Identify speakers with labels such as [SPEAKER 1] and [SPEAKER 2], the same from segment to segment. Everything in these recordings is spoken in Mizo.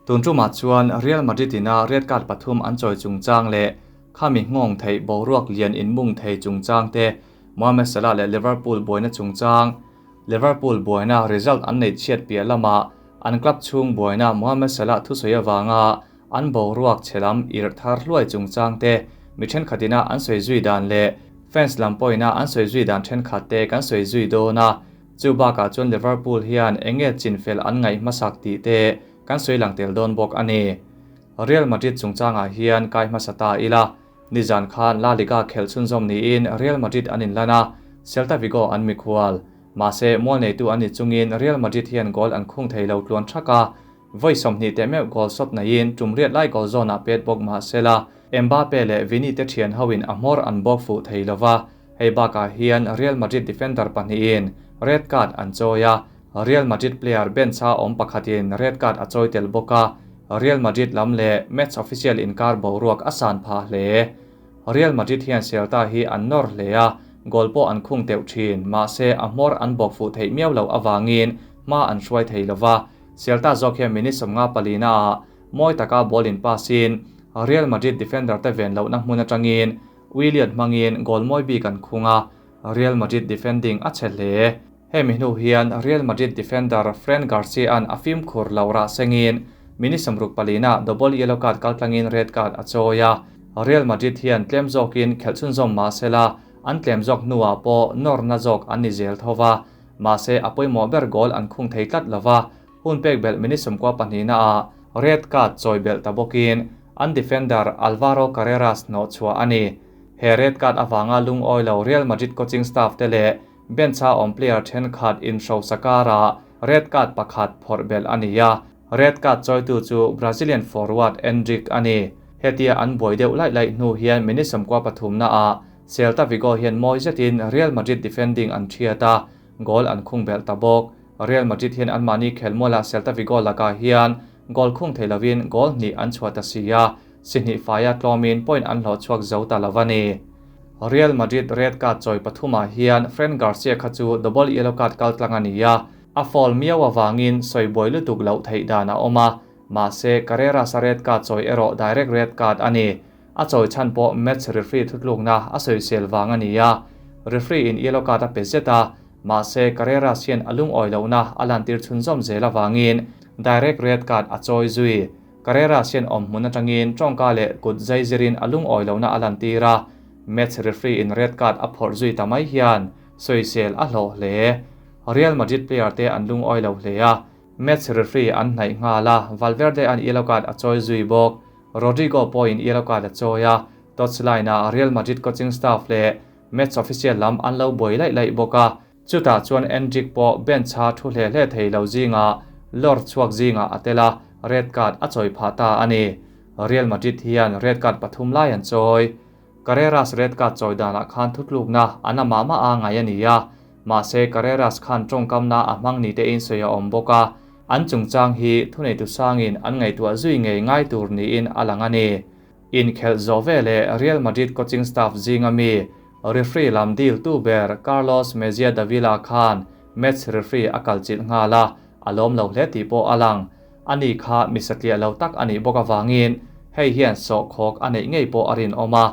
[SPEAKER 1] Tun tumah chuan Real Madrid ina red card pathum an chawi chungchang leh khami nghawng theih boruak lian inmung thei chungchang te, Mohamed Salah leh Liverpool buaina chungchang, Liverpool buaina result an neih chhiat piah lamah an club chhung buaina Mohamed Salah thusawi avanga an boruak chhe lam irh thar hluai chungchang te mi thenkhatina an sawi zui dan leh fans lam pawhina an sawi zui dan thenkhat te kan sawi zui dawn a. Chu bakah chuan Liverpool hian eng nge chinfel an ngaih hmasak tih te kan sawi lang tel dawn bawk a ni. Real Madrid chungchangah hian kai hmasa ta ila, nizan khan La Liga khelh chhunzawm niin Real Madrid an inlan a, Celta Vigo an mikhual. Mahse, mual neitu an ni chungin Real Madrid hian goal an khung thei lo tluan thak a, vawi 20 teh meuh goal sawt naiin tum riat lai goal zawnah pet bawk mahsela, Mbappe leh Vini te thian hoin a hmawr an bawk fuh thei lova, Hei bakah hian Real Madrid defender pahnihin red card an chawi a, Real Madrid player bench-a awm pakhatin red card a chawi tel bawk a, Real Madrid lam leh match official inkar boruak a san phah hle. Real Madrid hian Celta hi an nawr hle a, goal pawh an khung teuh thin, mahse a hmawr an bawk fuh theih miau loh avangin hma an hruai thei lova. Celta zawk hian minute 54 ah mawi taka ball in pass in Real Madrid defender te ven lohna hmun atangin Willian hmangin goal mawi bik an khung a, Real Madrid defending a chhe hle. Hemi hnu hian Real Madrid defender Fran Garcia-a'n a fimkhur lo rah sengin minute 64 na double yellow card kaltlangin red card a chawi a. Real Madrid hian tlem zawkin khelh chhunzawm mah sela an tlem zawk hnuah pawh nawrna zawk an ni zel tho va, mahse a pawimawh ber goal an khung thei tlat lova, hun pek belh minute 92 naah red card chawi belh ta bawkin an defender Alvaro Carreras hnawh chhuah a ni. He red card avanga lungawi lo Real Madrid coaching staff te leh bench-a awm player thenkhat inhrosa karah red card pakhat phawrh belh a ni a, red card chawitu chu Brazilian forward Endrick a ni. Hetia an buai deuh laih laih hnu hian minute 13 naah Celta Vigo hian mawi zetin Real Madrid defending an thiat a, goal an khung belh ta bawk. Real Madrid hian anmahni khelmualah Celta Vigo lakah hian goal khung thei lovin goal hnih an chhuah ta si a, si hnih faia tlawmin point an hlawh chhuak zo ta lo a ni. Real Madrid red card chawi pathumah hian Fran Garcia kha chu double yellow card kal tlang a ni a, a foul miau avangin sawi buai lutuk loh theih dan a awm a, mahse Carreras a red card chawi erawh direct red card a ni. A chawi chhan pawh match referee thutlukna a sawisel vang a ni a, referee in yellow card a pe zet a, mahse Carreras hian a lungawi lohna a lantir chhunzawm zel avangin direct red card a chawi zui. Carreras hian awm hmun atangin tawngka leh kut zai zirin a lungawi lohna a lantir a, match referee in red card a phawrh zui ta mai hian sawisel a hlawh hle. Real Madrid player te an lungawi lo hle a, match referee an hnaih nghal a, Valverde an yellow card a chawi zui bawk. Rodrigo pawhin yellow card a chawi a, touchline ah Real Madrid coaching staff leh match official lam an lo buai laih laih bawk a, chutah chuan Endrick pawh bench a thu hle hle thei lo zingah lawr chhuak zingah a tel a, red card a chawi phah ta a ni. Real Madrid hian red card pathum lai an chawi. Carreras red card chawi danah khan thutlukna an amah mah a ngai a ni a, mahse Carreras khan tawngkamna a hmang ni tein sawi a awm bawk a, an chungchang hi thuneitu sangin an ngaihtuah zui ngei ngai tur niin a lang a ni. Inkhelh zawh veleh Real Madrid coaching staff zinga mi referee lam deal tu ber Carlos Mejia Davila khan match referee a kal chilh nghal a, a lawm lo hle tih pawh a lang. Ani kha mi satliah lo tak a nih bawk avangin hei hian sawhkhawk a neih ngei pawh a rinawm a.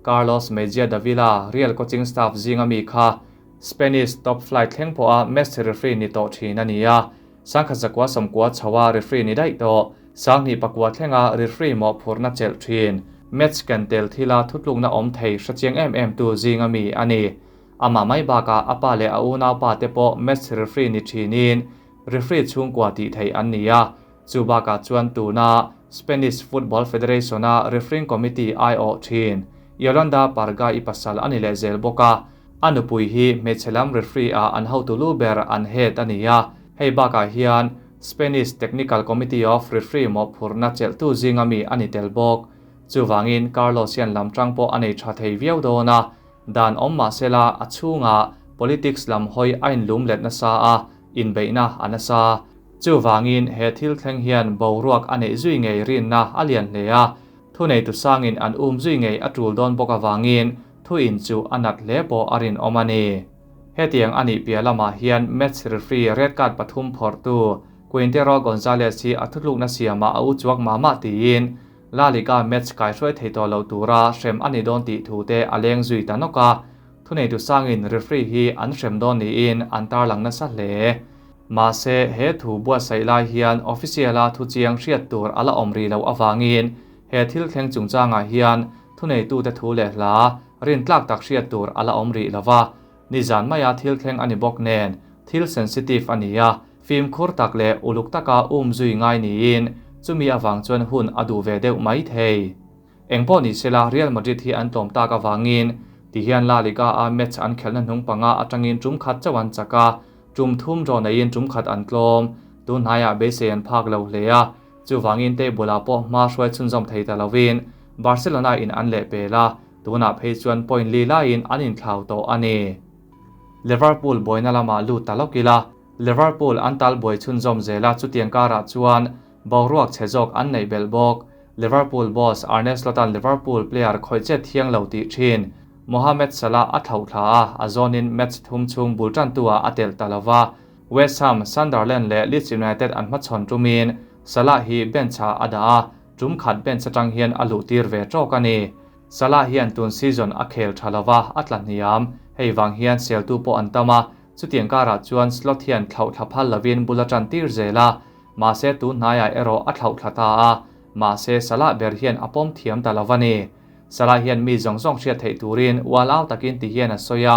[SPEAKER 1] Carlos Mejia Davila Real coaching staff zinga mi kha Spanish top flight thleng pawha match referee ni tawh thin a ni a, 1990 chhoa referee ni daih tawh, 2009 thlenga referee mawhphurhna chelh thin, match ken tel thila thutlukna awm thei hrechiang em em tu zinga mi a ni. Amah mai bakah a pa leh a unaupa te pawh match referee ni thinin referee chhungkua tih theih an ni a, chu bakah chuan tuna Spanish Football Federation-a refereeing committee aiawh thin Yolanda Parga i pasal a ni leh zel bawk a, a nupui hi hmeichhe lam referee ah an hotu lu ber an head a ni a, hei bakah hian Spanish Technical Committee of Referee mawhphurhna chelhtu zinga mi a ni tel bawk. Chuvangin Carlos hian lam tang pawh a nei tha thei viau dawn a, dan awm mahsela a chhungah politics lam hawi a inlum let nasa a, inbeihna a nasa. Chuvangin he thil thleng hian boruak a neih zui ngei rinna a lian hle a, thuneitu sangin an um zui ngei a tul dawn bawk avangin thu in chu a nat hle pawh a rinawm a ni. Hetiang a nih piah lamah hian match referee red card pathum phawrhtu Quintero Gonzalez hi a thutlukna siamah a u chuak mah mah tiin La Liga match kaihruai thei tawh lo tura hrem a ni dawn tih thu te a leng zui ta nawk a, thuneitu sangin referee hi an hrem dawn niin an tarlang nasa hle. Mahse, he thu buatsaih lai hian official-a thu chiang hriat tur a la awm rih loh avangin he thil thleng chungchangah hian thuneitute thu leh hla rintlak tak hriat tur a la awm rih lo va. Nizan maia thil thleng a ni bawk nen thil sensitive a ni a, fimkhur tak leh uluk taka um zui ngai niin chumi avang chuan hun a duh ve deuh mai thei. Engpawh ni sela Real Madrid hi an tlawm tak avangin tihian La Liga-a match an khelhna hnung panga atangin tum khat chauh an chak a, tum thum draw neiin tum khat an tlawm. Tun hnaiah beisei an phak lo hle a, chuvangin table-ah pawh hma hruai chhunzawm thei ta lovin Barcelona-in an lehpel a, tunah phei chuan point li laiin an inthlau tawh a ni. Liverpool buaina lamah lut ta lawk ila, Liverpool an tal buai chhunzawm zel a, chutiang karah chuan boruak chhe zawk an neih belh bawk. Liverpool boss Arne Slot-a'n Liverpool player khawih chet thiang lo tih thin Mohamed Salah a thlauh thla a, a zawnin match thum chhung bul tantu-ah a telh ta lo va. West Ham, Sunderland leh Leeds United an hmachhawn tumin Salah hi bench-ah a dah a, tum khat bench atang hian a luh tir ve tawk a ni. Salah hian tun season a khel tha lo va, a tla hniam. Hei vang hian seltu pawh an tam a, chutiang karah chuan Slot hian thlauh thla phal lovin bul a tan tir zel a, mahse tun hnaiah erawh a thlauh thla ta a, mahse Salah ber hian a pawm thiam ta lo va ni. Salah hian mi zawng zawng hriat theih turin ual au takin ti hian a sawi a,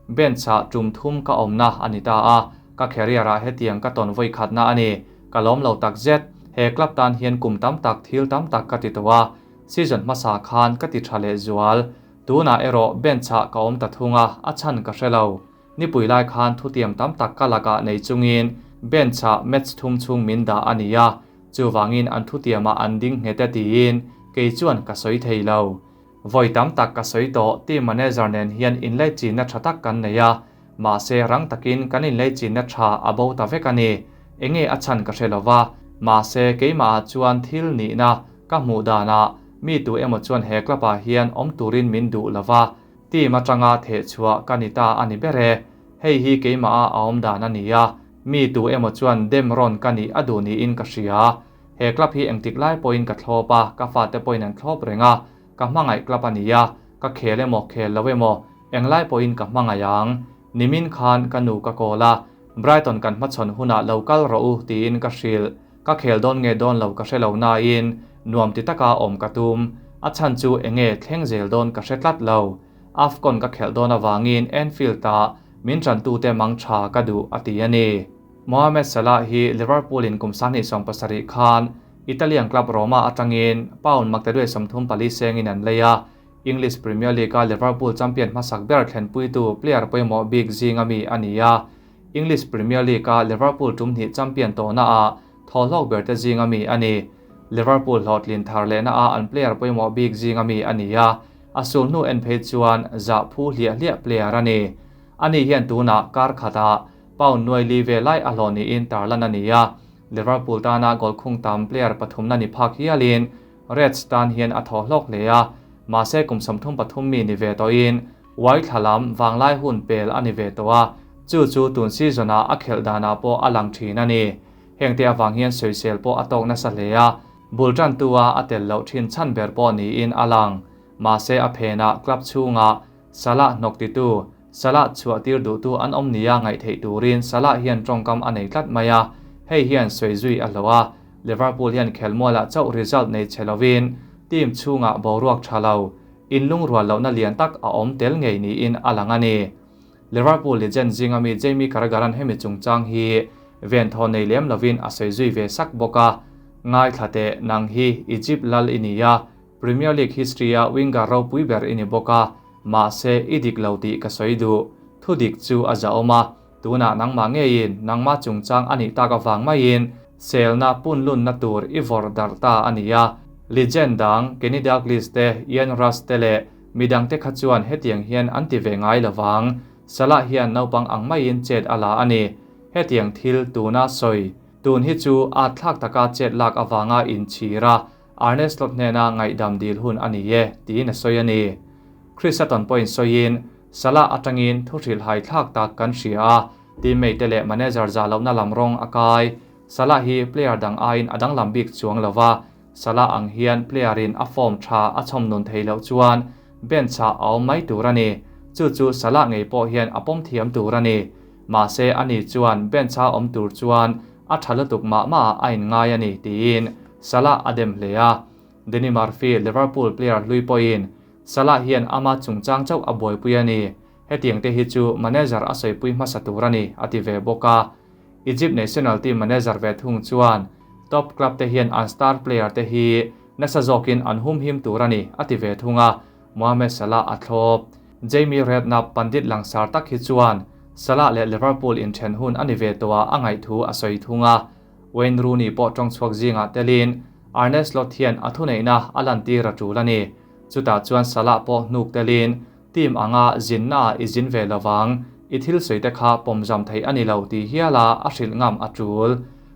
[SPEAKER 1] Bench-ah tum thum ka awmna a ni ta a, ka career-ah hetiang ka tawn vawi khatna a ni. Ka lawm lo tak zet, he club tan hian kum tam tak thil tam tak ka ti tawh a, season hmasa khan ka ti tha leh zual. Tunah erawh bench-ah ka awm ta thung a, a chhan ka hre lo. Nipui lai khan thutiam tam tak ka lakah nei chungin bench-ah match thum chhung min dah a ni a, chuvangin an thutiamah an ding nghet e tiin kei chuan ka sawi thei lo. Vawi tam tak ka sawi tawh, team manager nen hian inlaichinna tha tak kan nei a, mahse rang takin kan inlaichinna tha a bo ta vek a ni. Enge a chhan ka hre lo va, mahse keimahah chuan thil nihna ka hmuh danah mi tu emaw chuan he club-ah hian awm turin min duh lo va, team atanga theh chhuah ka ni ta a ni ber e. Hei hi keimaha a awm dan a ni a, mi tu emaw chuan dem rawn ka nih a duh niin ka hria. He club hi engtik lai pawhin ka thlawp a, ka fate pawhin an thlawp reng a, ka hmangaih club a ni a, ka khel emaw khel lo emaw, englai pawhin ka hmangaih ang. Nimin khan ka nu ka call a, Brighton kan hmachhawn hunah lo kal rawh u tiin ka hrilh. Ka khel dawn nge dawn lo ka hre lo nain nuam ti taka awm ka tum. A chhan chu enge thleng zel dawn ka hre tlat lo. Afcon ka khelh dawn avangin Anfield-ah min tantute mang tha ka duh a ti a ni. Mohamed Salah hi Liverpool in kum 2017 khan Italian club Roma atangin pound maktaduai 34 sengin an lei a, English Premier League-a Liverpool champion hmasak ber thlenpuitu player pawimawh bik zinga mi a ni a, English Premier League-a Liverpool tum hnih champion tawhnaah thawhlawk berte zinga mi a ni. Liverpool hlawhtlin thar lehnaah an player pawimawh bik zinga mi a ni a, a sulhnu en phei chuan zah phu hliah hliah player a ni. Ani hian tunah kar khatah Pound nuai li ve lai a hlawh niin tarlan a ni a, Liverpool tana goal khung tam player pathumna ni phak hialin Reds tan hian a thaw hlawk hle a, mahse kum 33 mi ni ve tawhin uai thla lam vanglai hun pel a ni ve tawh a, chu chu tun season-ah a khelh danah pawh a lang thin a ni. Hengte avang hian sawisel pawh a tawk nasa hle a, bul tantu-a a tel loh thin chhan ber pawh niin a lang. Mahse a phenah club chhungah Salah hnawk titu Salah chhuah tir duhtu an awm nia ngaih theih turin Salah hian tawngkam a nei tlat mai a, hei hian sawi zui a hlawh a. Liverpool hian khelmualah chauh result nei che lovin team chhungah boruak tha lo, inlungrual lohna lian tak a awm tel ngei niin a lang a ni. Liverpool legend zinga mi Jamie Carragher-a'n hemi chungchang hi venthaw nei lem lovin a sawi zui ve sak bawk a, Ngaithla teh, nang hi Egypt lal i ni a, Premier League history-a winger ropui ber i ni bawk a, mahse i dik lo tih ka sawi duh. Thu dik chu a zahawm a, tunah nangmah ngeiin nangmah chungchang a nih tak avang maiin selna punlunna tur i vawrh darh ta a ni a. Legend dang Kenny Dalglish te, Ian Rush te leh midangte kha chuan hetiang hian an ti ve ngai lovang. Salah hian naupang ang maiin chet a la a ni. Hetiang thil tuna sawi tun hi chu at thlak taka chet lak avanga inchhir a, Arne Slot hnena ngaihdam dil hun a ni e, tiin a sawi a ni. Chris Sutton pawhin sawiin, Salah atangin thu hrilhhai thlak tak kan hria a, teammate te leh manager zah lohna lam rawng a kai. Salah hi player dang aiin a danglam bik chuang lo va, Salah ang hian player in a form tha a chhawm nun thei loh chuan bench ah a awm mai tur a ni. Chu chu Salah ngei pawh hian a pawm thiam tur a ni. Mahse ani chuan bench a awm tur chuan a tha lutuk mah mah ah a inngai a ni tiin Salah a dem hle a. Danny Murphy, Liverpool player hlui pawhin Salah hian ama chungchang chauh a buaipui a ni. Hetiang te hi chu manager a sawipui hmasa tur a ni, a ti ve bawk a. Egypt national team manager ve thung chuan top club te hian an star player te hi nasa zawkin an humhim tur a ni, a ti ve thung a, Mohamed Salah a thlawp. Jamie Redknapp pandit langsar tak hi chuan Salah leh Liverpool inthen hun a ni ve tawh a a ngaihthu a sawi thung a. Wayne Rooney pawh tawngchhuak zingah telin Arne Slot hian a thuneihna a lantir a tul a ni. Chutah chuan Salah pawh hnuk telin Team anga zinna ah i zin ve lovang, i thil sawi te kha pawmzam theih a ni lo tih hiala a hrilh ngam a tul.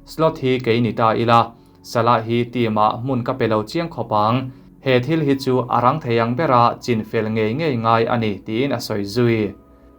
[SPEAKER 1] Slot hi kei ni ta ila, Salah hi team ah hmun ka pe lo chiang khawp ang, he thil hi chu a rang thei ang bera chin fel ngei ngei ngai a ni tiin a sawi zui.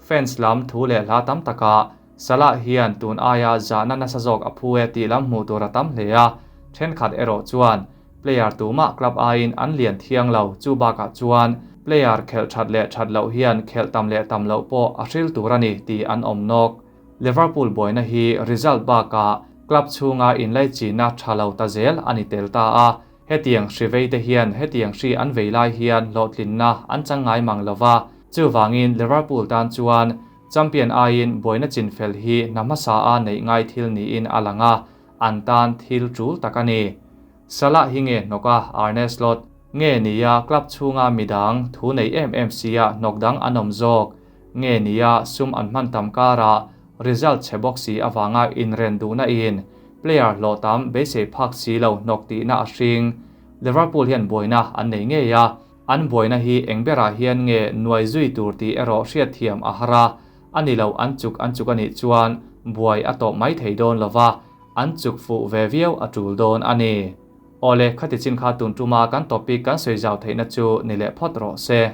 [SPEAKER 1] Fans lam thu leh hla tam takah Salah hian tun aia zahna nasa zawk a phu e tih lam hmuh tur a tam hle a, thenkhat erawh chuan Player tumah club aiin an lian thiang lo, chu bakah chuan player khelh that leh that loh hian khelh tam leh tam loh pawh a hril tur a ni tih an awm nawk. Liverpool buaina hi result bakah club chhunga inlaichinna tha lo ta zel a ni tel ta a, hetiang hri vei te hian hetiang hri an vei lai hian hlawhtlinna an chang ngai mang lo va, chuvangin Liverpool tan chuan champion aiin buaina chinfel hi hna hmasa a neih ngai thil niin a lang a, an tan thil tul tak a ni. Salah hi nge hnawk a, Arne Slot? Nge nia club chhunga midang thu nei em em sia hnawk dang an awm zawk? Nge nia sum an hman tam karah result chhe bawk si avanga inren duhna in player hlawh tam beisei phak si lo hnawk tihna a hring? Liverpool hian buaina an nei ngei a, an buaina hi eng berah hian nge nuai zui tur tih erawh hriatthiam a har a, a ni lo an chuk an chuk a nih chuan buai a tawp mai thei dawn lova, An chuk fuh ve viau a tul dawn a ni. Awle, khati chin kha tun tuma kan topic kan sawi zau theihna chu ni leh phawt rawh se.